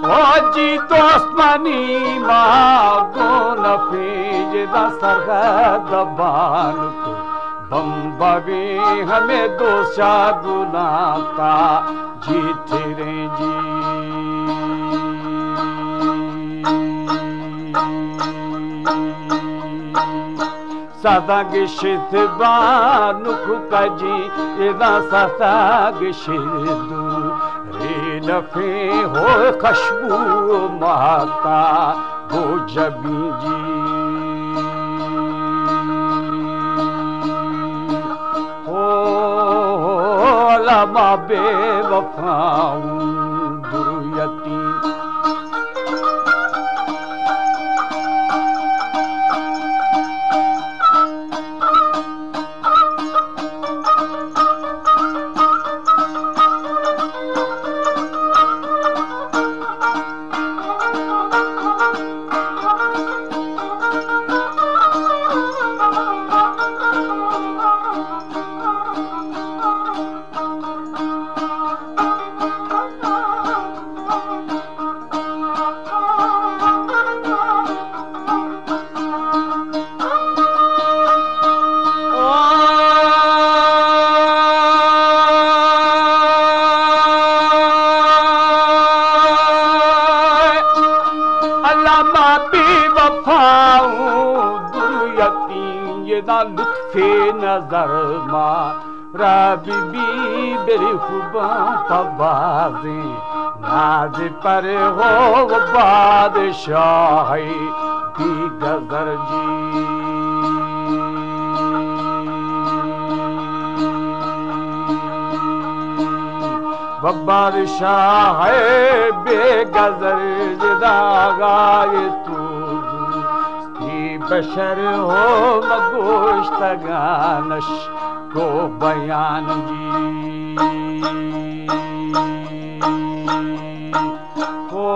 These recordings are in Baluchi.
او جی دوست منی، ما گون فیج دا سرگد بانک، بمبوی ہمیں دوست شاہ گناتا جی تیریں جی۔ سادہ گشت بانک کجی، ادا سادہ گشت دو، ری دفیں ہو خوشبو ماتا گو جبی جی۔ او علما بے وفاؤں درویتی۔ علما بے وفاؤں درویتی، ادا لطف نظر ما رب بی بری خوباں پہ بازیں ناز پر ہو بادشاہ بی گزر جی۔ و بادشاہ بے گزر جدا گائے تو دوستی بشر ہو مگوشتگانش کو بیان جی۔ او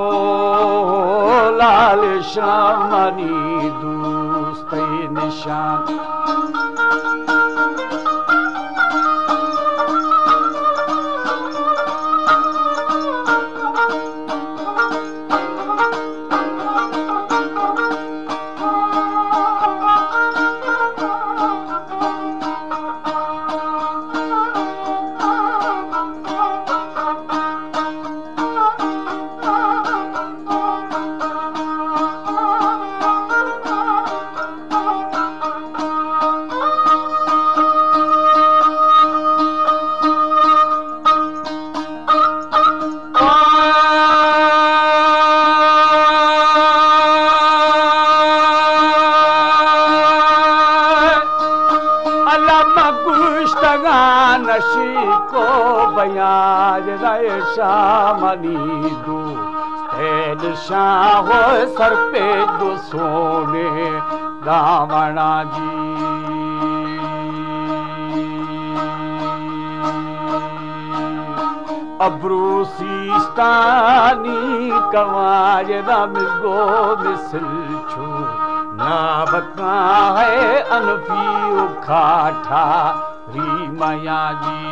لال شاہ منی دوست نشان۔ علما گوشتگان نشی کو بیان رئے شاہ منی دوست، اے نشان ہو سر پہ دو سونے دامنا جی۔ ابرو سیستانی کماج رمز گو مثل چو نابکا ہے انفی و کھاٹا ری میاں جی۔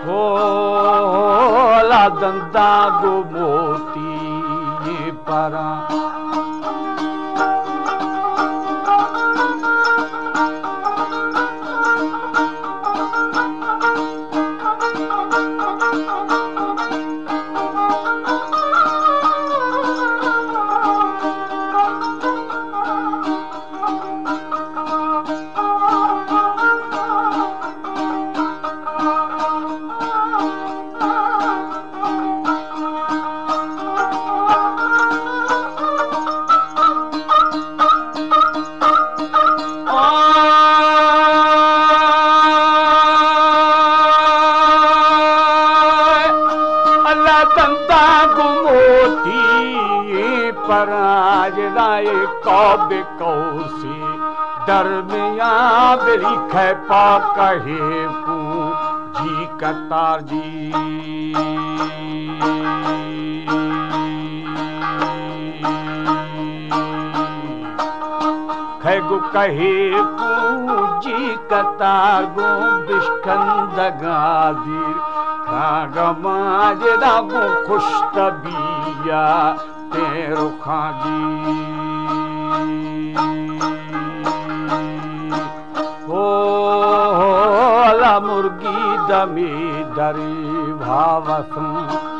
ہو لا دندا گو موتی پراں۔ اللہ بندہ گموتی پراج رائے قاب قوسی درمیان بری کھے پا کہے پوں جی قطار جی۔ کھے گوں کہے پونجی کتار گوں بشکندگاں دیر، کاگماں جدا گوں خوش طبیعتیں رخاں دیر۔ او، الا مرگی دمے در بھاوساں۔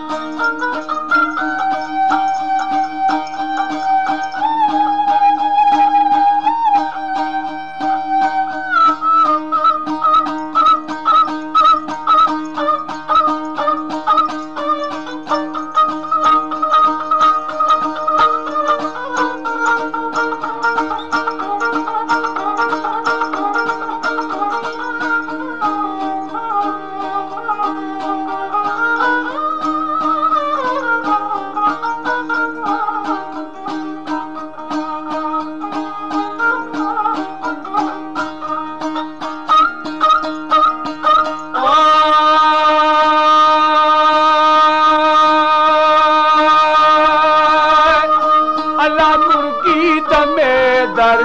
الا مرگی دمے در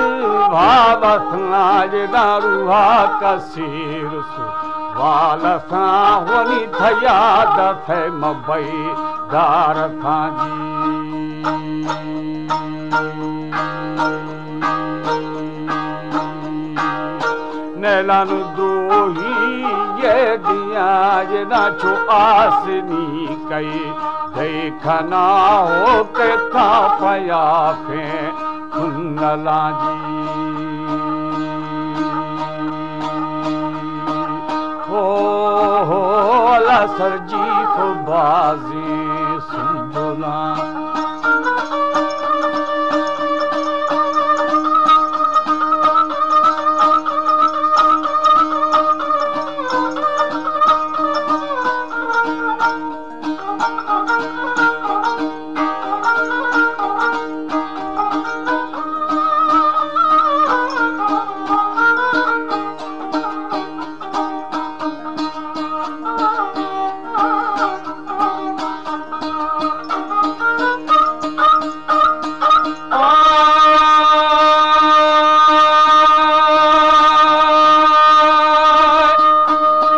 بھاوساں، جدا روحا کسیر سو والساں، ہونی تھیا دفع مبئی دارساں جی۔ نیلان دوہی یہ دیاں جنا چو آسنی کئی، دئی کھنا ہو کے تھا پیافیں کنلاں جی۔ او، او، الا سرجیت بازیں سنبلاں۔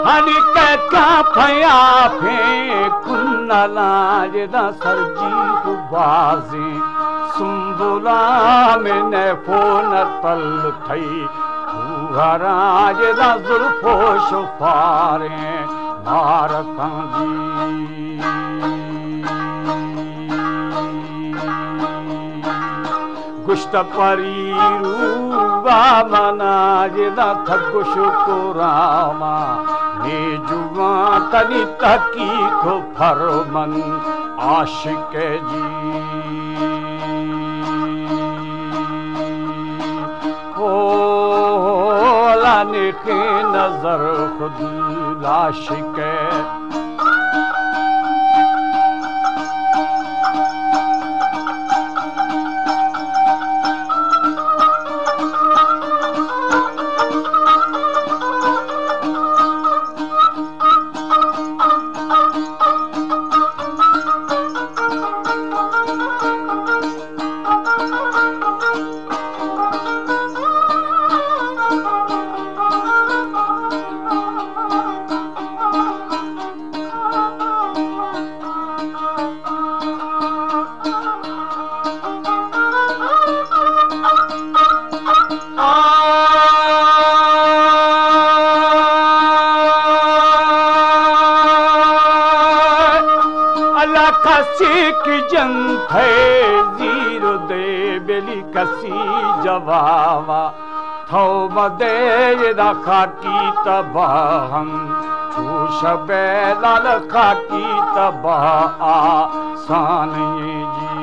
ہنی کہ کاں پیافیں کنلاں، جدا سرجیت بازیں سنبلاں، من فون تل تھئی کوہراں، جدا زلف و شفاریں مارساں جی۔ گوشت پری روبا منا، جدا تھگوش کراما، نی جوان تنی تحقیق پر من عاشق جی۔ او، الا نیکیں نظر خود لاشکے۔ الا کسے کہ جنت ءِ زیر ءُ دے بلی کسی جوابا، تو مدے ادا خاکی تباہ ہم چوش بے لال خاکی تباہ آسان ایں جی۔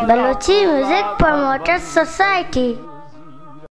Balochi music promoter society.